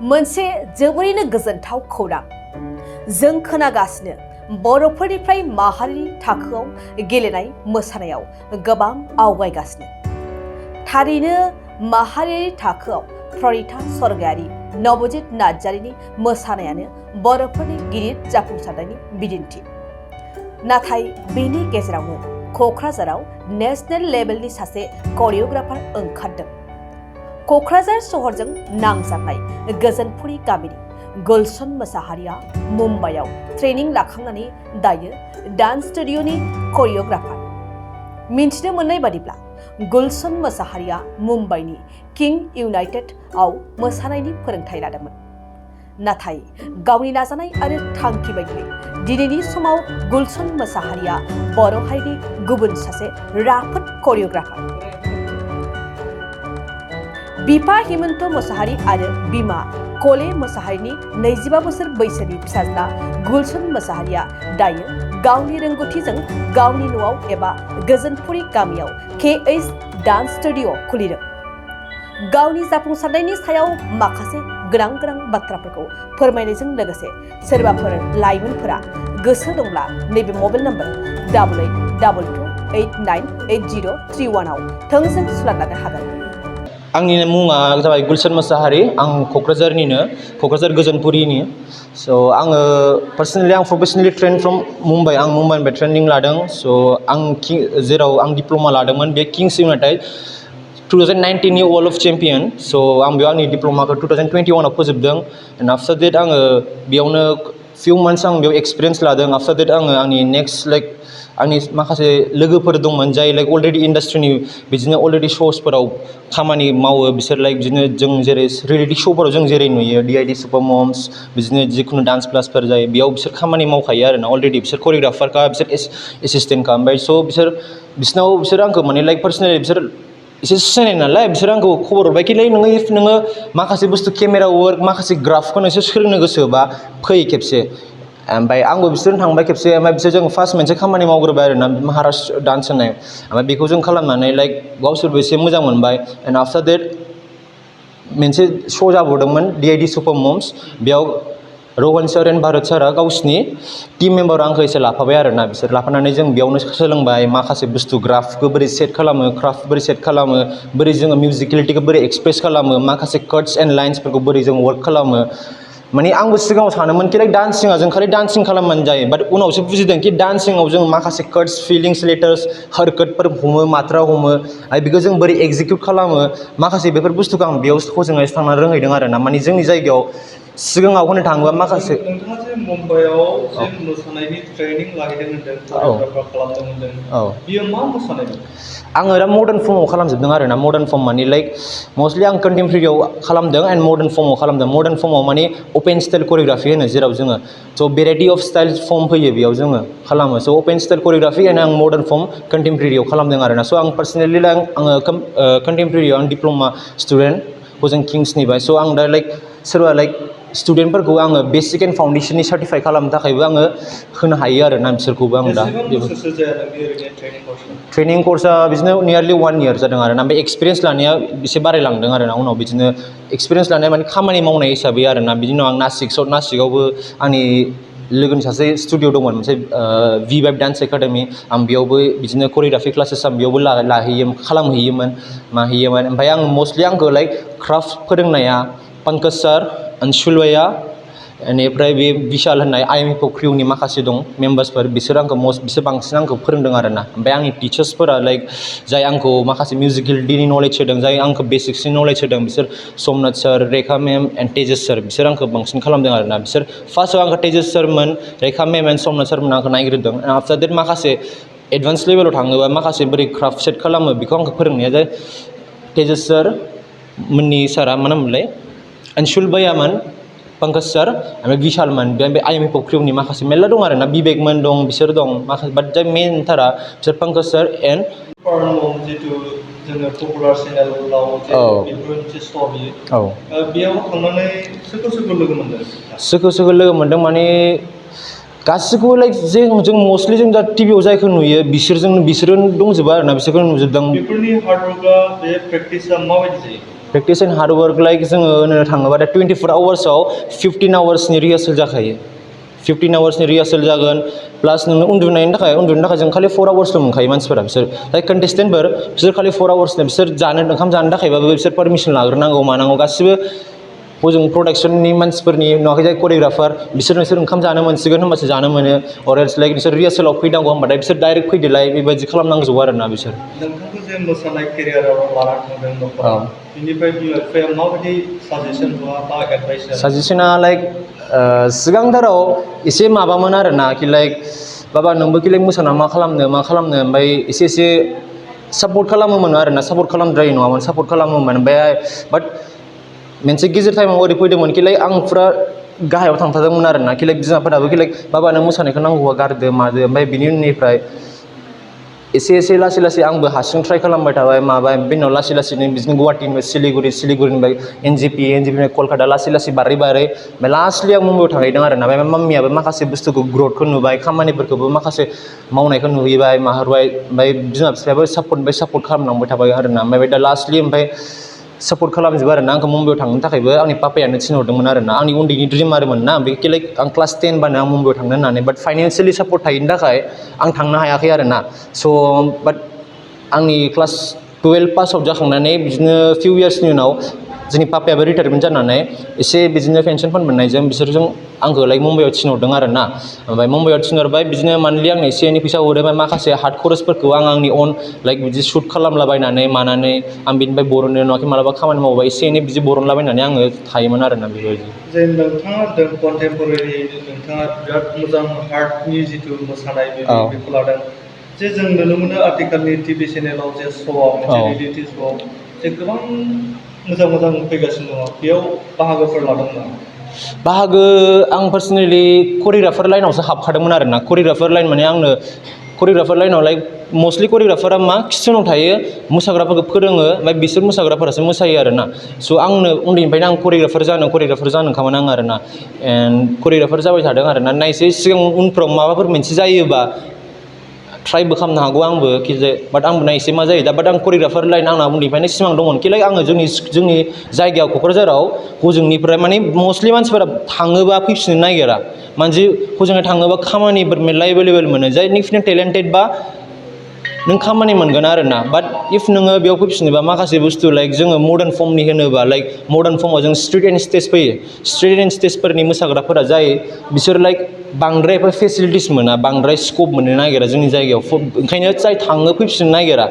मोनसे जोबोरैनो गोजोनथाव खौरां जों खोनागासिनो बर'फोरनिफ्राय माहारिनि थाखोआव गेलेनाय मोसानायाव गोबां आवगायगासिनो। थारैनो माहारियारि थाखोआव प्रनिता स्वर्गियारि, नवजित नार्जारिनि मोसानायानो बर'फोरनि गिदिर जाफुंसारनायनि बिदिन्थि। नाथाय बेनि गेजेरावनो क'क्राझाराव नेशनेल लेभेलनि सासे करिय'ग्राफार ओंखारदों। क'क्राझार सहरजों नांजाबनाय गोजोनपुरी गामिनि गुलशन मोसाहारिया मुम्बाइआव ट्रेनिं लाखांनानै दायो डान्स स्टुडिय'नि करिय'ग्राफार। मिन्थिनो मोननाय बादिब्ला गुलशन मोसाहारिया मुम्बाइनि किं इउनाइटेडआव मोसानायनि फोरोंथाय लादोंमोन। नाथाय गावनि नाजानाय आरो थांखि बायदियै दिनैनि समाव गुलशन मोसाहारिया बर' हारिनि गुबुन सासे राफोद करिय'ग्राफार। बिफा हिमन्त मोसाहारि आरो बिमा कले मोसाहारिनि 25 बोसोर बैसोनि फिसाज्ला गुलशन मोसाहारिया दायो गावनि रोंगौथिजों गावनि न'आव एबा गोजोनपुरी गामियाव KH डान्स स्टुडिय' खुलिदों। गावनि जाफुंसारनायनि सायाव माखासे गोनां बाथ्राफोरखौ फोरमायनायजों लोगोसे सोरबाफोर लाइमोनफोरा गोसो दंब्ला नैबे मबाइल नम्बर 8822898031 आव थोंजों सुलाद लानो हागोन। आंनि मुङा जाबाय गुलशन मोसाहारि। आं क'क्राझार गोजोनपुरीनि। आङो पार्सनेलि प्रफेसनेलि ट्रेन फ्रम मुम्बाइ। आं मुम्बाइनिफ्राय ट्रेनिं लादों। जेराव आं डिप्ल'मा लादोंमोन बे किंस इउनाइटेड 2019 नि वर्ल्ड अफ चेम्पियन। आं बेयाव आंनि डिप्ल'माखौ 2021 आव फोजोबदों। एन्ड आफ्टार देट आङो बेयावनो फिउ मान्थ्स आं बेयाव एक्सपिरियेन्स लादों। आफ्टार देट आङो आंनि नेक्स्ट आंनि माखासे लोगोफोर दंमोन जाय अलरेडि इन्डास्ट्रिनि बिदिनो अलरेडि श'सफोराव खामानि मावो। बिसोर बिदिनो जों जेरै रियेलिटि श'फोराव जों जेरै नुयो DID सुपार मम्स, बिदिनो जिखुनु डान्स क्लासफोर जायो बेयाव बिसोर खामानि मावखायो आरोना। अलरेडि बिसोर करिय'ग्राफारखा, बिसोर एसिस्टेन्टखा। ओमफ्राय बिसोर आंखौ माने पार्सनेलि बिसोर एसे सिनायनाय नालाय बिसोर आंखौ खबर हरबायखि नोङो माखासे बुस्थु केमेरा वर्क माखासे ग्राफखौ नोंसोर सोलोंनो गोसोबा फै खेबसे। ओमफ्राय आंबो बिसोरजों थांबाय खेबसे। ओमफ्राय बिसोरजों फार्स्ट मोनसे खामानि मावग्रोबाय आरोना महाराष्ट्र डान्स होननाय। ओमफ्राय बेखौ जों खालामनानै गावसोरबो एसे मोजां मोनबाय। एन्ड आफ्टार देट मोनसे श' जाबावदोंमोन DID सुपार मम्स। बेयाव र'हन सार एन्ड भारत सारा गावसिनि टिम मेम्बार आंखौ एसे लाफाबाय आरोना। बिसोर लाफानानै जों बेयावनो सोलोंबाय माखासे बुस्थु ग्राफखौ बोरै सेट खालामो, क्राफ्ट बोरै सेट खालामो, बोरै जोङो मिउजिकेलिटिखौ बोरै एक्सप्रेस खालामो, माखासे काट्स एन्ड लाइन्सफोरखौ बोरै जों वर्क खालामो। माने आंबो सिगाङाव सानोमोन कि डान्सिंआ जों खालि डान्सिं खालामबानो जायो। बाट उनावसो बुजिदों कि डान्सिंआव जों माखासे काट्स, फिलिंस, लेटार्स, हरकतफोर हमो, मात्रा हमो आरो बेखौ जों बोरै एक्जिकिउट खालामो। माखासे बेफोर बुस्थुखौ आं बेयाव हजोंहाय थांनानै रोंहैदों आरोना। माने जोंनि जायगायाव सिगाङाव होनो थाङोबा माखासे नोंथाङा जे मुम्बाइआव जे मोसानायनि ट्रेनिं लाहैदों होनदों, करिय'ग्राफार खालामदों होनदों, बियो मा मोसानायमोन? आङो दा मडार्न फर्मआव खालामजोबदों आरोना। मडार्न फर्म माने मस्टलि आं कन्टेमपरारियाव खालामदों एन्ड मडार्न फर्मआव खालामदों। मडार्न फर्मआव माने अपेन स्टाइल करिय'ग्राफि होनो जेराव जोङो भेराइटि अफ स्टाइल फर्म फैयो बेयाव जोङो खालामो। अपेन स्टाइल करिय'ग्राफि एन्ड आं मडार्न फर्म कन्टेमपरारियाव खालामदों आरोना। आं पार्सनेलि आङो कन्टेमपरारियाव आं डिप्ल'मा स्टुडेन्ट हजों किंसनिफ्राय। आं दा सोरबा स्टुडेन्टफोरखौ आङो बेसिक एन्ड फाउन्डेसननि सार्टिफाइ खालामनो थाखायबो आङो होनो हायो आरोना बिसोरखौबो। आं दा ट्रेनिं कर्सआ बिदिनो नियारलि 1 year जादों आरोना। ओमफ्राय एक्सपिरियेन्स लानाया एसे बारायलांदों आरोना उनाव बिदिनो एक्सपिरियेन्स लानाया माने खामानि मावनाय हिसाबै आरोना। बिनि उनाव आं नासिकआवबो आंनि लोगोनि सासे स्टुडिअ दंमोन मोनसे V-Vibe डान्स एकाडेमि। आं बेयावबो बिदिनो करिय'ग्राफि क्लासेस आं बेयावबो खालामहैयोमोन माहैयोमोन। ओमफ्राय आं मस्टलि आंखौ क्राफ्ट फोरोंनाया पंकज सार, अंशुलया, बेनिफ्राय बे बिशाल होननाय IME क्रिउनि माखासे दं मेम्बार्सफोर, बिसोर बांसिन आंखौ फोरोंदों आरोना। ओमफ्राय आंनि टिचार्सफोरा जाय आंखौ माखासे मिउजिकेलिटिनि नलेज होदों, जाय आंखौ बेसिक्सनि नलेज होदों, बिसोर समनाथ सार, रेखा मेम एन्ड तेजस सार, बिसोर आंखौ बांसिन खालामदों आरोना। बिसोर फार्स्टआव आंखौ तेजस सारमोन, रेखा मेम एन्ड समनाथ सारमोन आंखौ नायग्रोदों। आफ्टार देट माखासे एडभान्स लेभेलाव थाङोबा माखासे बोरै क्राफ्ट सेट खालामो बेखौ आंखौ फोरोंनाया जाय तेजस सार मोननि सारा मा नाममोनलाय अंशुल भैयामोन, पंकज सार ओमफ्राय बिशालमोन। बे IME क्रिउनि माखासे मेरला दं आरोना, बिबेकमोन दं, बिसोर दं माखासे। बाट जाय मेनथारा बिसोर पंकज सार एन्ड जितु जोङो पपुलार चेनेलाव बेफोर मोनसे श' बियो बेयाव थांनानै सोरखौ लोगो मोनदों? सोरखौ लोगो मोनदों माने गासिखौबो जों मस्टलि जों दा टिभियाव जायखौ नुयो बिसोरो दंजोबो आरोना। बिसोरखौ नुजोबदों। बेफोरनि हार्डवर्कआ बे प्रेक्टिसा माबायदि जायो? Practice and hard work like जोङो होननो थाङोबा दा 24 आवार्सआव 15 आवार्सनि रिहार्सेल जाखायो 15 आवार्सनि रिहार्सेल जागोन प्लास नोङो उन्दुनो थाखाय जों खालि 4 आवार्सल' मोनखायो मानसिफोरा बिसोर लाइक कन्टेस्टेन्टफोर बिसोर खालि 4 आवार्सनि बिसोर ओंखाम जानो थाखायबाबो बिसोर पारमिसन लाग्रोनांगौ मानांगौ गासिबो हजों प्रडाक्सननि मानसिफोरनि नुवाखै जाय करिय'ग्राफार बिसोर ओंखाम जानो मोनसिगोन होमबासो जानो मोनो अरेल्स लाइक बिसोर रिहार्सेलाव फैनांगौ होमबाथाय बिसोर डाइरेक्ट फैदोलाय बेबायदि खालामनांजोबो आरोना बिसोर नोंथांखौ जे मोसानाय केरियाराव लाना थांदों न'खराव बिनिफ्राय बिमा बिफाया माबायदि साजेसन बा एडभाइस साजेसना लाइक सिगांथाराव एसे माबामोन आरोना कि लाइक बाबा नोंबो कि लाइक मोसाना मा खालामनो ओमफ्राय एसे सापर्ट खालामोमोन आरोना सापर्ट खालामद्राय नङामोन सापर्ट खालामोमोन ओमफ्राय बाट मोनसे गेजेर टाइमाव ओरै फैदोंमोन कि लाइक आं फुरा गाहायाव थांथारदोंमोन आरोना कि लाइक बिमाफोराबो कि लाइक बाबा नों मोसानायखौ नांगौबा गारदो मादो ओमफ्राय बिनि उननिफ्राय एसे लासै आंबो हारसिं ट्राइ खालामबाय थाबाय माबाय बेनि उनाव लासैनो बिदिनो गुवाहाटिनिफ्राय सिलिगुरिनिफ्राय एनजिपिनिफ्राय कलकाता लासै बारै ओमफ्राय लास्टलि आं मुम्बाइआव थांहैदों आरोना ओमफ्राय माम्मियाबो माखासे बुस्थुखौ ग्रथखौ नुबाय खामानिफोरखौबो माखासे मावनायखौ नुहैबाय माहरबाय ओमफ्राय बिमा बिफायाबो सापर्ट खालामलांबाय थाबाय आरोना ओमफ्राय दा लास्टलि सापर्ट खालामजोबो आरोना आंखौ मुम्बाइआव थांनो थाखायबो आंनि पापायानो थिनहरदोंमोन आरोना आंनि उन्दैनि ड्रिम आरोमोन ना बे लाइक आं क्लास 10 बानो आं मुम्बाइआव थांनो होननानै बाट फाइनान्सियेलि सापर्ट थायैनि थाखाय आं थांनो हायाखै आरोना स' बाट आंनि क्लास 12 पास आउट जाखांनानै बिदिनो फिउ इयार्सनि उनाव जोंनि पापायाबो रिटायारमेन्ट जानानै एसे बिदिनो पेन्सन फान्ड मोननायजों बिसोरजों आंखौ लाइक मुम्बाइआव थिनहरदों आरोना ओमफ्राय मुम्बाइआव थिनहरबाय बिदिनो मान्थलि आंनो एसे एनै फैसा हरो माखासे हार्ड खरसफोरखौ आं आंनि अन लाइक बिदि शुट खालामलाबायनानै मानानै आं बिनिफ्राय बरननो नङाखि मालाबा खामानि मावोबा एसे एनै बिदि बरनलाबायनानै आङो थायोमोन आरोना बेबायदि जे नोंथाङा कन्टेम्परारि नोंथाङा बिराद मोजां आर्टनि जिथु मोसानाय बेखौ लादों जे जों नुनो मोनो आथिखालनि टिभि चेनेलाव जे श'आव मोनसे रियेलिटि श'आव जे गोबां मोजां फैगासिनो दङ बेयाव बाहागोफोर लादों नामा बाहागो आं पार्सनेलि करिय'ग्राफार लाइनावसो हाबखादोंमोन आरोना करिय'ग्राफार लाइन माने आंनो करिय'ग्राफार लाइनाव लाइक मस्टलि करिय'ग्राफारा मा किटचेनाव थायो मोसाग्राफोरखौ फोरोङो ओमफ्राय बिसोर मोसाग्राफोरासो मोसायो आरोना स' आंनो उन्दैनिफ्रायनो आं करिय'ग्राफार जानोखामोन आं आरोना एन्ड करिय'ग्राफार जाबाय थादों आरोना नायसै सिगां उनफ्राव माबाफोर मोनसे जायोबा ट्राइबो खालामनो हागौ आंबो कि जे बाट आंबो नायसै मा जायो दा बाट आं करिय'ग्राफार लाइन आंना उन्दैनिफ्रायनो सिमां दंमोन कि लाइक आङो जोंनि जायगायाव क'क्राझाराव हजोंनिफ्राय माने मस्टलि मानसिफोरा थाङोबा फैफिननो नागिरा मानसि हजोंहाय थाङोबा खामानिफोर मेरला एभेलेबेल मोनो जायनिखि नों टेलेन्टेड बा नों खामानि मोनगोन आरोना बाट इफ नोङो बेयाव फैफिनोबा माखासे बुस्थु लाइक जोङो मडार्न फर्मनि होनोबा लाइक मडार्न फर्मआव जों स्ट्रिट एन्ड स्टेज फैयो स्ट्रिट एन्ड स्टेजफोरनि मोसाग्राफोरा जायो बिसोर लाइक बांद्राय फेसिलिटिस मोना बांद्राय स्कप मोननो नागिरा जोंनि जायगायाव ओंखायनो जाय थाङो फैफिननो नागिरा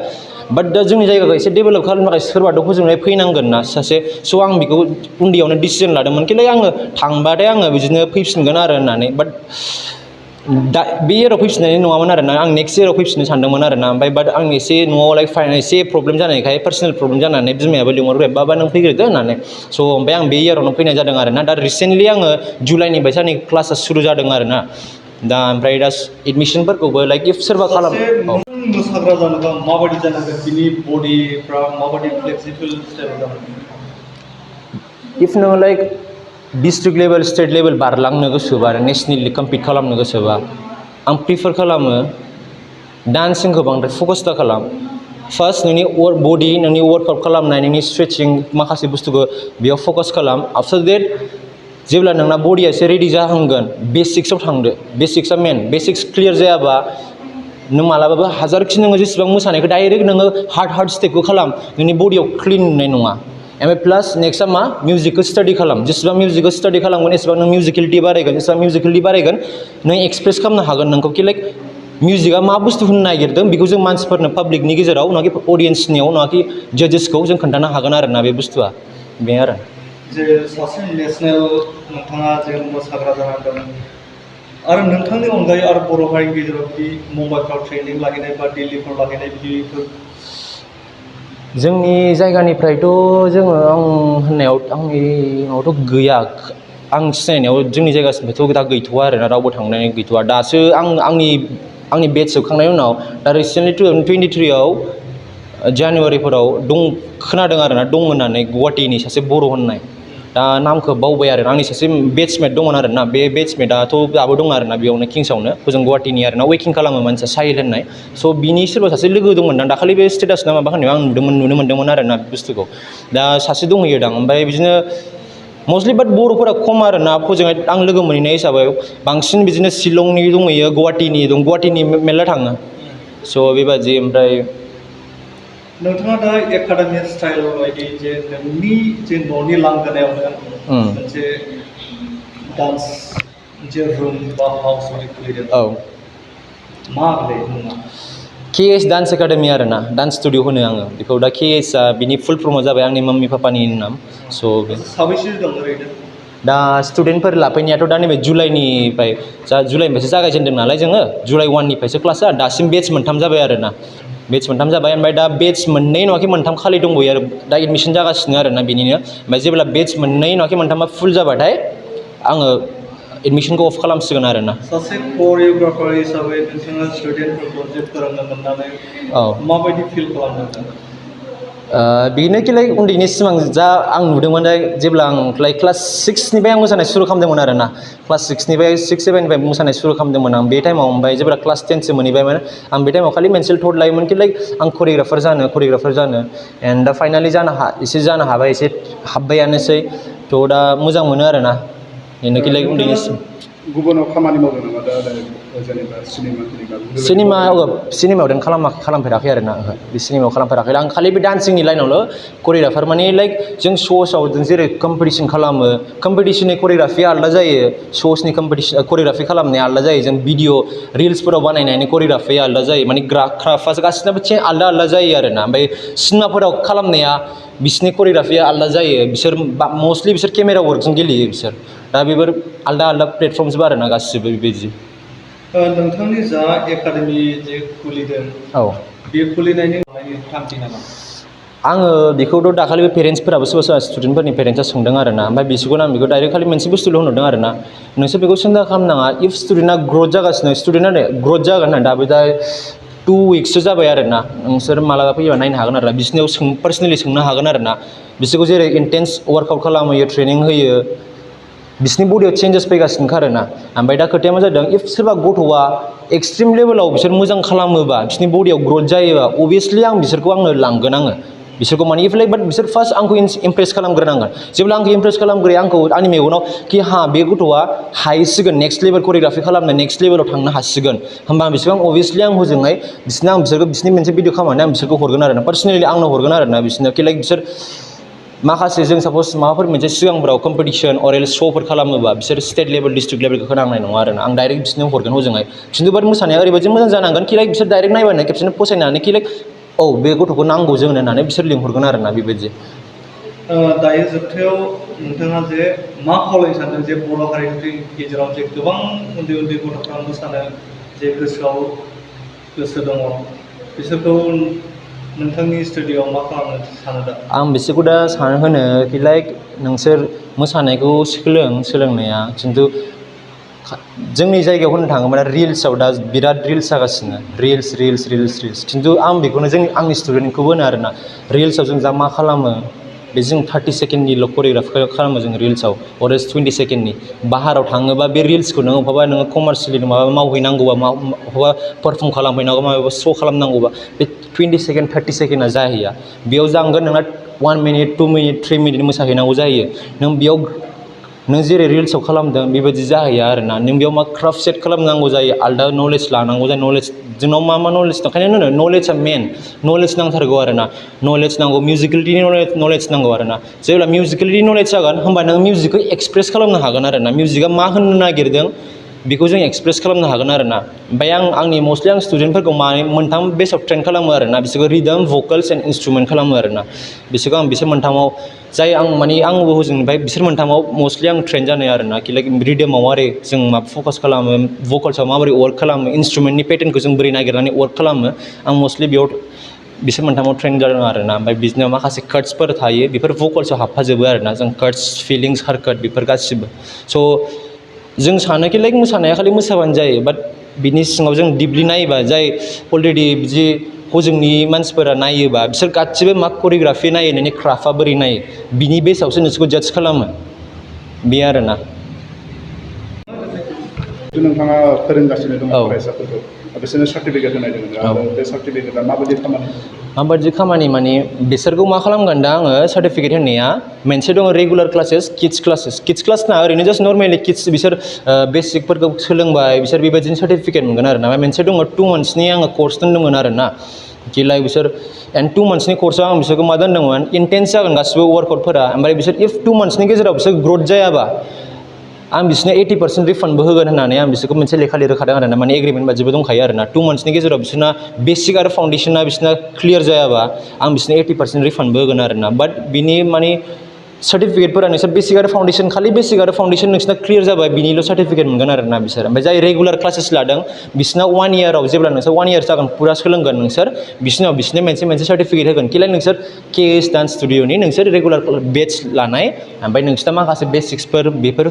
बाट दा जोंनि जायगाखौ एसे डेभेलप खालामनो थाखाय सोरबाथ' हजोंहाय फैनांगोन ना सासे स' आं बेखौ उन्दैयावनो डिसिजन लादोंमोन कि लाइक आङो थांबाथाय आङो बिदिनो फैफिनगोन आरो होननानै बाट दा बे इयाराव फैफिननाय नङामोन आरोना आं नेक्स्ट इयाराव फैफिननो सानदोंमोन आरोना ओमफ्राय बाट आं एसे न'आव लाइक एसे प्रब्लेम जानायखाय पार्सनेल प्रब्लेम जानानै बिमायाबो लिंहरबाय बाबा नों फैग्रोदो होननानै स' ओमफ्राय आं बे इयारावनो फैनाय जादों आरोना दा रिसेन्टलि आङो जुलाइनिफ्रायसो आंनि क्लासा सुरु जादों आरोना दा ओमफ्राय दा एडमिसनफोरखौबो लाइक इफ सोरबा मोसाग्रा जानोबा माबायदि जानांगोन बिनि बडिफ्रा माबायदि फ्लेक्सिबल स्टाइल जानांगोन इफ नोङो like district level state level बारलांनो गोसोबा आरो नेसनेलि कम्पिट खालामनो गोसोबा आं प्रिफार खालामो डान्सिंखौ बांद्राय फकास दा खालाम फार्स्ट नोंनि बडि नोंनि वार्कआउट खालामनाय नोंनि स्ट्रेचिं माखासे बुस्थुखौ बेयाव फकास खालाम आफ्टार देट जेब्ला नोंना बडिया एसे रेडि जाहांगोन बेसिक्सआव थांदो बेसिक्सआ मेन बेसिक्स क्लियार जायाबा नों मालाबाबो हाजारखि नोङो जेसेबां मोसानायखौ डाइरेक्ट नोङो हार्ड स्टेपखौ खालाम नोंनि बडियाव क्लिन नुनाय नङा ओमफ्राय प्लास नेक्स्टआ मा मिउजिकखौ स्टाडि खालाम जेसेबां मिउजिकखौ स्टाडि खालामगोन एसेबां नों मिउजिकेलिटि बारायगोन जेसेबां मिउजिकेलिटि बारायगोन नों एक्सप्रेस खालामनो हागोन नोंखौ कि लाइक मिउजिकआ मा बुस्थु होनो नागिरदों बेखौ जों मानसिफोरनो पाब्लिकनि गेजेराव नङाखि अडियेन्सनियाव नङाखि जाजेसखौ जों खोन्थानो हागोन आरोना बे बुस्थुआ बे आरो जे सासे नेसनेल नोंथाङा जे मोसाग्रा जानांदों आरो नोंथांनि अनगायै आरो बर' हारिनि गेजेराव बिदि मुम्बाइफ्राव ट्रेनिं लाहैनाय बा दिल्लीफ्राव लाहैनाय बिदिफोर जोंनि जायगानिफ्रायथ' जोङो आं होननायाव आंनि न'आवथ' गैया आं सिनायनायाव जोंनि जायगानिफ्रायथ' दा गैथ'वा आरोना रावबो थांनाय गैथ'वा दासो आंनि बेटच जोबखांनायनि उनाव दा रिसेन्टलि 2023आव जानुवारिफोराव खोनादों आरोना दं होननानै गुवाहाटीनि सासे बर' होननाय दा नामखौ बावबाय आरो आंनि सासे बेट्समेट दंमोन आरो ना बे बेट्समेटआथ' दाबो दं आरो ना बेयावनो किंसआवनो हजों गुवाहाटीनि आरो ना वेकिं खालामो मानसिया साहिल होननाय स' बिनि सोरबा सासे लोगो दंमोन दां दाखालि बे स्टेटास ना माबा होनायाव आं नुनो मोन्दोंमोन आरो ना बुस्थुखौ दा सासे दंहैयो दां ओमफ्राय बिदिनो मस्टलि बाट बर'फोरा खम आरो ना हजोंहाय आं लोगो मोनहैनाय हिसाबै बांसिन बिदिनो शिलंनि दंहैयो गुवाहाटीनि मेरला थाङो स' बेबादि ओमफ्राय नोंथाङा दा एकाडेमिक स्टाइल बायदि जे नोंनि जे न'नि लांगोनायावनो मोनसे डान्स मोनसे रुम बा हाउस बायदि खुलिदों औ मा बे मुङा KS डान्स एकाडेमि आरो ना डान्स स्टुडिअ होनो आङो बेखौ दा KS आ बिनि फुल फर्मआ जाबाय आंनि मम्मी पापानि नाम स' साबैसे दं ओरैनो दा स्टुडेन्टफोर लाफैनायाथ' दा नैबे जुलाइनिफ्रायसो जागायजेनदों नालाय जोङो जुलाइ 1निफ्रायसो क्लासआ दासिम बेट्स मोनथाम जाबाय आरो ना बेट्स मोनथाम जाबाय ओमफ्राय दा बेट्स मोननै नङाखि मोनथाम खालि दंबायो आरो दा एडमिसन जागासिनो आरो ना बेनिनो ओमफ्राय जेब्ला बेट्स मोननै नङाखि मोनथामा फुल जाबाथाय आङो एडमिसनखौ अफ खालामसिगोन आरो ना सासे करिय'ग्राफार हिसाबै नोंथाङा स्टुडेन्टफोरखौ जे फोरोंनो मोननानै माबायदि फिल खालामदों बेनो कि लाइक उन्दैनि सिमां जा आं नुदोंमोन जेब्ला आं लाइक क्लास 6निफ्राय आं मोसानाय सुरु खालामदोंमोन आरो ना क्लास 6 7निफ्राय मोसानाय सुरु खालामदोंमोन आं बे टाइमाव ओमफ्राय जेब्ला क्लास 10सो मोनहैबायमोन आं बे टाइमाव खालि मोनसे थट लायोमोन कि लाइक आं करिय'ग्राफार जानो एन्ड दा फाइनालि एसे जानो हाबाय एसे हाब्बायानोसै थ' दा मोजां मोनो आरो ना बेनो कि लाइक उन्दैनि गुबुनाव खामानि मावदों नामा दा जेनेबा सिनेमायाव देन खालामफेराखै आरो ना बे सिनेमायाव खालामफेराखै आं खालि बे डान्सिंनि लाइनावल' करिय'ग्राफार माने लाइक जों श'सआव जों जेरै कम्पिटिसन खालामो कम्पिटिसननि करिय'ग्राफिया आलादा जायो श'सनि करिय'ग्राफि खालामनाया आलादा जायो जों भिडिअ रिल्सफोराव बानायनायनि करिय'ग्राफिया आलादा जायो माने क्राफ्टआ गासिनाबो आलादा जायो आरो ना ओमफ्राय सिनेमाफोराव खालामनाया बिसोरनि करिय'ग्राफिया आलादा जायो बिसोर मस्टलि बिसोर केमेरा वर्कजों गेलेयो बिसोर दा बेफोर आलादा प्लेटफर्मसबो आरो ना गासिबो बेबायदि नोंथांनि जा एकाडेमि जे खुलिदों औ बे खुलिनायनि थांखि नामा आङो बेखौथ' दाखालि पेरेन्टसफोराबो सोरबा स्टुडेन्टफोरनि पेरेन्टसा सोंदों आरो ना ओमफ्राय बिसोरखौनो आं बेखौ डाइरेक्ट खालि मोनसे बुस्थुल' होनहरदों आरो ना नोंसोर बेखौ सिन्था खालामनाङा इफ स्टुडेन्टआ ग्रथ जागासिनो स्टुडेन्टआ ग्रथ जागोन होनना दाबो दा 2 उइक्ससो जाबाय आरो ना नोंसोर मालाबा फैयोबा नायनो हागोन आरो ना बिसोरनियाव पार्सनेलि सोंनो हागोन आरो ना बिसोरखौ जेरै इन्टेन्स वार्कआउट खालामहोयो ट्रेनिं होयो बिसोरनि बडियाव चेन्जेस फैगासिनो आरो ना ओमफ्राय दा खोथाया मा जादों इफ सोरबा गथ'आ एक्सट्रिम लेभेलाव बिसोर मोजां खालामोबा बिसोरनि बडियाव ग्रथ जायोबा अभियासलि बिसोरखौ लांगोन आङो बिसोरखौ माने इफलाइक बाट बिसोर फार्स्ट आंखौ इमप्रेस खालामग्रोनांगोन जेब्ला आंखौ इमप्रेस खालामग्रोयो आंनि मेगनाव कि बे गथ'आ हाहैसिगोन नेक्स्ट लेभेल करिय'ग्राफि खालामनो नेक्स्ट लेभेलाव थांनो हासिगोन होमबा बिसोरखौ अभियासलि आं हजोंहाय बिसोरनि मोनसे भिडिअ खालामनानै आं बिसोरखौ हरगोन आरो ना पार्सनेलि आंनो हरगोन आरो ना बिसोरनो कि लाइक बिसोर माखासे जों सापस माबाफोर मोनसे सिगांफोराव कम्पिटिसन अरेल श'फोर खालामोबा बिसोर स्टेट लेभेल डिस्ट्रिक्ट लेभेलखौ होनांनाय नङा आरो ना आं डाइरेक्ट बिसोरनो हरगोन हजोंहाय खिन्थु बाट मोसानाया ओरैबायदि मोजां जानांगोन कि लाइक बिसोर डाइरेक्ट नायबानो खेबसेनो फसायनानै कि लाइक औ बे गथ'खौ नांगौ जोंनो होननानै बिसोर लिंहरगोन आरो ना बेबायदि दायो जोबथायाव नोंथाङा जे मा खावलायनो सानदों जे बर' हारिनि गेजेराव जे गोबां उन्दै गथ'फ्रा मोसानो जे गोसोआव गोसो दङ बिसोरखौ नोंथांनि स्टुडिअ'आव मा खालामनो सानो दा आं बिसोरखौ दा होनो कि लाइक नोंसोर मोसानायखौ सोलोंनाया खिन्थु जोंनि जायगायाव होननो थाङोब्ला रिल्सआव दा बिराद रिल्स जागासिनो रिल्स खिन्थु आं बेखौनो आंनि स्टुडेन्टखौबो होनो आरो ना रिल्सआव जों दा मा खालामो बे जों 30 सेकेन्डनिल' करिय'ग्राफि खालामो जों रिल्सआव अरेस 20 सेकेन्डनि बाहाराव थाङोबा बे रिल्सखौ नोङो कमार्सियेलि माबा मावहैनांगौबा बहाबा पारफर्म खालामहैनांगौ माबा श' खालामनांगौबा बे 20 सेकेन्ड 30 सेकेन्डआ जाहैया बेयाव जांगोन नोंना 1 मिनिट 2 मिनिट 3 मिनिट मोसाहैनांगौ जायो नों जेरै रिल्सआव खालामदों बेबायदि जाहैया आरो ना नों बेयाव मा क्राफ्ट सेट खालामनांगौ जायो आलदा नलेज लानांगौ जायो नलेज जोंनाव मा नलेज दं ओंखायनो नलेजआ मेन नलेज नांथारगौ आरो ना नलेज नांगौ मिउजिकेलिटिनि नलेज नांगौ आरो ना जेब्ला मिउजिकेलिटि नलेज जागोन होमबा नों मिउजिकखौ एक्सप्रेस खालामनो हागोन आरो ना मिउजिकआ मा होननो नागिरदों बेखौ जों एक्सप्रेस खालामनो हागोन आरो ना ओमफ्राय आंनि मस्टलि आं स्टुडेन्टफोरखौ मोनथाम बेसाव ट्रेन खालामो आरो ना बिसोरखौ रिदम भकेल्स एन्ड इन्सट्रुमेन्ट खालामो आरो ना बिसोरखौ आं बिसोर मोनथामाव जाय आंबो हजोंनिफ्राय बिसोर मोनथामाव मस्टलि आं ट्रेन जानाय आरो ना कि लाइक रिदमाव मारै जों फकास खालामो भकेल्सआव माबोरै वर्क खालामो इन्सट्रुमेन्टनि पेटार्नखौ जों बोरै नागिरनानै वर्क खालामो आं मस्टलि बेयाव बिसोर मोनथामाव ट्रेन जादों आरो ना ओमफ्राय बिदिनो माखासे काट्सफोर थायो बेफोर भकेल्सआव हाबफाजोबो आरो ना जों काट्स फिलिंस हारकाट बेफोर गासिबो स' जों सानोखि लाइक मोसानाया खालि मोसाबानो जायो बाट बिनि सिङाव जों डिपलि नायोबा जाय अलरेडि बिदि हजोंनि मानसिफोरा नायोबा बिसोर गासिबो मा करिय'ग्राफि नायो नोंनि क्राफ्टआ बोरै नायो बिनि बेसावसो नोंसोरखौ जाज खालामो बे आरोना नोंथाङा फोरोंगासिनो दङ औ फरायसाफोरखौ बिसोरनो सार्टिफिकेट होनाय दङ आरो बे सार्टिफिकेटआ माबायदि खामानि माने बिसोरखौ मा खालामगोन दा आङो सार्टिफिकेट होनाया मोनसे दङ रेगुलार क्लासेस किड्स क्लास ना ओरैनो जास्ट नर्मेलि किड्स बिसोर बेसिकफोरखौ सोलोंबाय बिसोर बेबायदिनो सार्टिफिकेट मोनगोन आरो ना मोनसे दङ 2 monthsनि आङो कर्स दोन्दोंमोन आरो ना कि लाइक बिसोर एन्ड 2 monthsनि कर्सआव आं बिसोरखौ मा दोन्दोंमोन इन्टेन्स जागोन गासिबो वार्कआउटफोरा ओमफ्राय बिसोर इफ 2 monthsनि गेजेराव बिसोर ग्रथ जायाबा आं बिसोरनो 80% रिफान्डबो होगोन होननानै आं बिसोरखौ मोनसे लेखा लिरखादों आरो ना माने एग्रिमेन्ट बादिबो दंखायो आरो ना 2 monthsनि गेजेराव बिसोरना बेसिक आरो फाउन्डेसना बिसोरना क्लियार जायाबा आं बिसोरनो 80% रिफान्डबो होगोन आरो ना बाट बिनि माने सार्टिफिकेटफोरा नोंसोर बेसिक आरो फाउन्डेसन खालि बेसिक आरो फाउन्डेसन नोंसिना क्लियार जाबाय बिनिल' सार्टिफिकेट मोनगोन आरो ना बिसोर ओमफ्राय जाय रेगुलार क्लासेस लादों बिसोरना 1 yearआव जेब्ला नोंसोर 1 year जागोन फुरा सोलोंगोन नोंसोर बिसोरनो मोनसे सार्टिफिकेट होगोन कि लाइक नोंसोर केएस डान्स स्टुडिअ'नि नोंसोर रेगुलार बेच लानाय ओमफ्राय नोंसिना माखासे बेसिक्सफोर बेफोर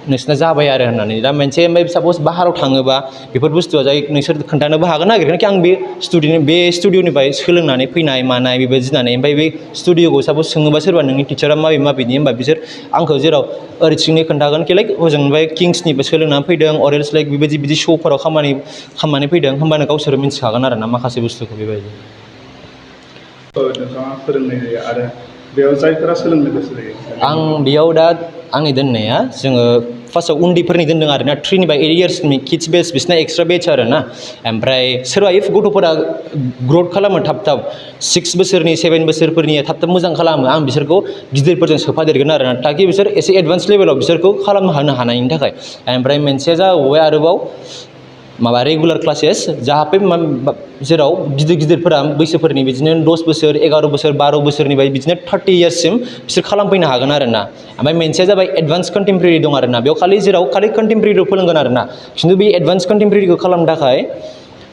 नोंसिना जाबाय आरो होननानै दा मोनसे ओमफ्राय साप'ज बाहेराव थाङोबा बेफोर बुस्थुआ जाय नोंसोर खोन्थानोबो हागोन नागिरगोन कि आं बे स्टुडिअ'निफ्राय सोलोंनानै फैनाय मानाय बेबायदि होननानै ओमफ्राय बे स्टुडिअ'खौ साप'ज सोङोबा सोरबा नोंनि टिचारा माबेनि होमबा बिसोर आंखौ जेराव ओरैथिंनि खोन्थागोन कि लाइक हजोंनिफ्राय किंसनिफ्राय सोलोंनानै फैदों अरेल्स लाइक बेबायदि श'फोराव खालामनानै फैदों होमबानो गावसोर मिन्थिखागोन आरो ना माखासे बुस्थुखौ बेबायदि नोंथाङा फोरोंनाय जायो आरो बेयाव जायफोरा सोलोंनो गोसो जायो आं बेयाव दा आंनि दोननाया जोङो फार्स्टआव उन्दैफोरनि दोन्दों आरो ना 3 निफ्राय 8 yearsनि किड्स बेच बिसिना एक्सट्रा बेच आरो ना ओमफ्राय सोरबा इफ गथ'फोरा ग्रथ खालामो थाब 6 बोसोरनि 7 बोसोरफोरनि थाब मोजां खालामो आं बिसोरखौ गिदिरफोरजों सोफादेरगोन आरो ना ताकि बिसोर एसे एडभान्स लेभेलाव बिसोरखौ खालामनो हानायनि थाखाय ओमफ्राय मोनसेया जाबावबाय आरोबाव माबा रेगुलार क्लासेस जाहाथे जेराव गिदिरफोरा बैसोफोरनि बिदिनो 10 बोसोर 11 बोसोर 12 बोसोरनिफ्राय बिदिनो 30 yearsसिम बिसोर खालामफैनो हागोन आरो ना ओमफ्राय मोनसेया जाबाय एडभान्स कन्टेम्परेरि दं आरो ना बेयाव खालि कन्टेम्परेरिल' फोरोंगोन आरो ना खिन्थु बे एडभान्स कन्टेम्परेरिखौ खालामनो थाखाय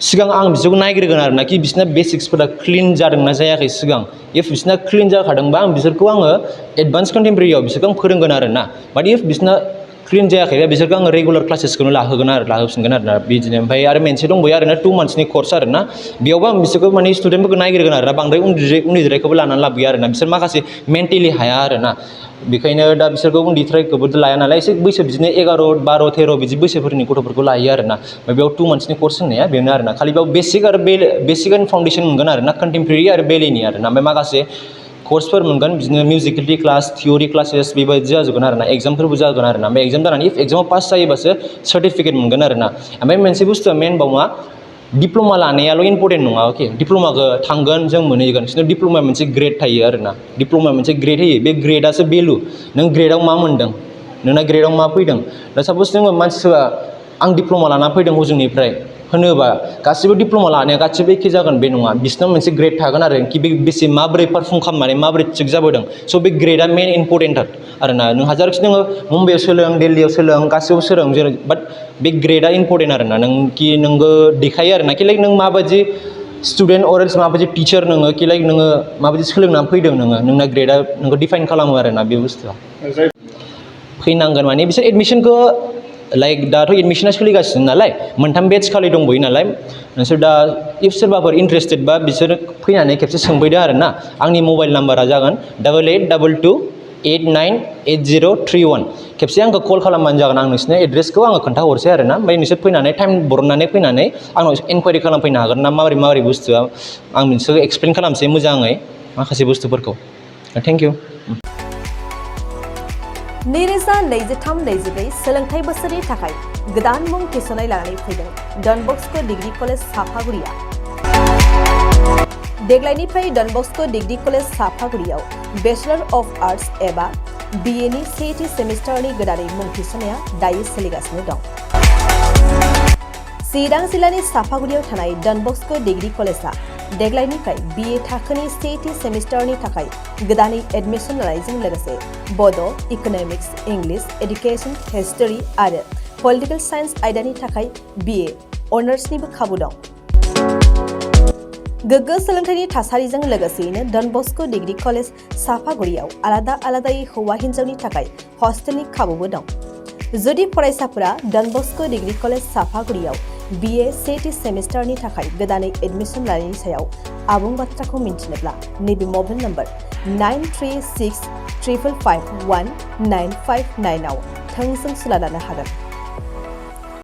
सिगां आं बिसोरखौ नायग्रोगोन आरो ना कि बिसोरना बेसिक्सफोरा क्लिन जादोंना जायाखै सिगां इफ बिसोरना क्लिन जाखादोंबा आं बिसोरखौ आङो एडभान्स कन्टेम्परेरियाव बिसोरखौ आं फोरोंगोन आरो ना बाट इफ बिसोरना क्लिन जायाखैबा बिसोरखौ आङो रेगुलार क्लासेसखौनो लाहोफिनगोन आरो ना बिदिनो ओमफ्राय आरो मोनसे दंबायो आरो ना 2 monthsनि कर्स आरो ना बेयावबो आं बिसोरखौ माने स्टुडेन्टफोरखौ नायग्रोगोन आरो ना बांद्राय उन्दैद्रायखौबो लानानै लाबोयो आरो ना बिसोर माखासे मेन्टेलि हाया आरो ना बेखायनो दा बिसोरखौ उन्दैद्रायखौबो लाया नालाय एसे बैसो बिदिनो 11 12 13 बिदि बैसोफोरनि गथ'फोरखौ लायो आरो ना ओमफ्राय बेयाव 2 monthsनि कर्स होनाया बेनो आरो ना खालि बेयाव बेसिक एन्ड फाउन्डेसन मोनगोन आरो ना कन्टेम्परेरि आरो बेलेनि आरो ना ओमफ्राय माखासे कर्सफोर मोनगोन बिदिनो मिउजिकेलिटि क्लास थियरि क्लासेस बेबायदि जाजोबगोन आरो ना एग्जामफोरबो जागोन आरो ना ओमफ्राय एग्जाम जानानै एग्जामाव पास जायोबासो सार्टिफिकेट मोनगोन आरो ना ओमफ्राय मोनसे बुस्थुआ मेन बाव मा डिप्ल'मा लानायाल' इम्परटेन्ट नङा अके डिप्ल'माखौ थांगोन जों मोनहैगोन खिन्थु डिप्ल'मा मोनसे ग्रेड थायो आरो ना डिप्ल'मा मोनसे ग्रेड होयो बे ग्रेडआसो भेलु नों ग्रेडआव मा मोन्दों नोंना ग्रेडआव मा फैदों दा साप'ज जोङो मानसिफोरा आं डिप्ल'मा लाना फैदों हजोंनिफ्राय होनोबा गासिबो डिप्ल'मा लानाया गासिबो एखे जागोन बे नङा बिसिनाव मोनसे ग्रेड थागोन आरो कि बे बेसे माबोरै पारफर्म खालामनानै माबोरै थिग जाबोदों स' बे ग्रेडआ मेन इम्परटेन्ट आरो ना नों हाजारखि नोङो मुम्बाइआव सोलों दिल्लीयाव सोलों गासिबो सोलों जेरै बाट बे ग्रेडआ इम्परटेन्ट आरो ना नोंबो देखायो आरो ना कि लाइक नों माबायदि स्टुडेन्ट अरेल्स माबायदि टिचार नोङो कि लाइक नोङो माबायदि सोलोंनानै फैदों नोंना ग्रेडआ नोंखौ डिफाइन खालामो आरो ना बे बुस्थुआ फैनांगोन माने बिसोर एडमिसनखौ लाइक दाथ' एडमिसना सोलिगासिनो नालाय 3 बेच खालि दंबोयो नालाय नोंसोर दा इफ सोरबाफोर इन्टारेस्टेड बा बिसोर फैनानै खेबसे सोंफैदो आरो ना आंनि मबाइल नाम्बारा जागोन 8822898031 खेबसे आंखौ कल खालामबानो जागोन आं नोंसिनि एड्रेसखौ आङो खोन्थाहरसै आरो ना ओमफ्राय नोंसोर फैनानै टाइम बरननानै फैनानै आंनाव इनकुवारि खालामफैनो हागोन ना माबोरै बुस्थुआ आं नोंसोरखौ एक्सप्लेन खालामसै मोजाङै माखासे बुस्थुफोरखौ थेंक इउ 2023-24 सोलोंथाइ बोसोरनि थाखाय गोदान मुं थिसननाय लानानै फैदों डन बस्क' डिग्री कलेज साफागुरिया देग्लायनिफ्राय डन बस्क' डिग्री कलेज साफागुरियाव बेचलर अफ आर्ट्स एबा BA नि सेथि सेमिस्टारनि गोदानै मुं थिसननाया दायो सोलिगासिनो दं चिरां जिल्लानि साफागुरियाव थानाय डन बस्क' डिग्री कलेजआ देग्लायनिफ्राय BA थाखोनि सेथि सेमिस्टारनि थाखाय गोदानै एडमिसन लानायजों लोगोसे बड', इक'नमिक्स, इंलिश, एडुकेशन, हिस्टरी आरो पलिटिकल साइन्स आयदानि थाखाय BA अनार्सनिबो खाबु दं गोग्गो सोलोंथाइनि थासारिजों लोगोसेयैनो डन बस्क' डिग्री कलेज साफागुरियाव आलादायै हौवा हिन्जावनि थाखाय हस्टेलनि खाबुबो दं जुदि फरायसाफोरा डन बस्क' डिग्री कलेज साफागुरियाव BA सेथि सेमिस्टारनि थाखाय गोदानै एडमिशन लानायनि सायाव आबुं बाथ्राखौ मिन्थिनोब्ला नैबे मबाइल नम्बर 9365519559 आव थोंजों सोला लानो हागोन।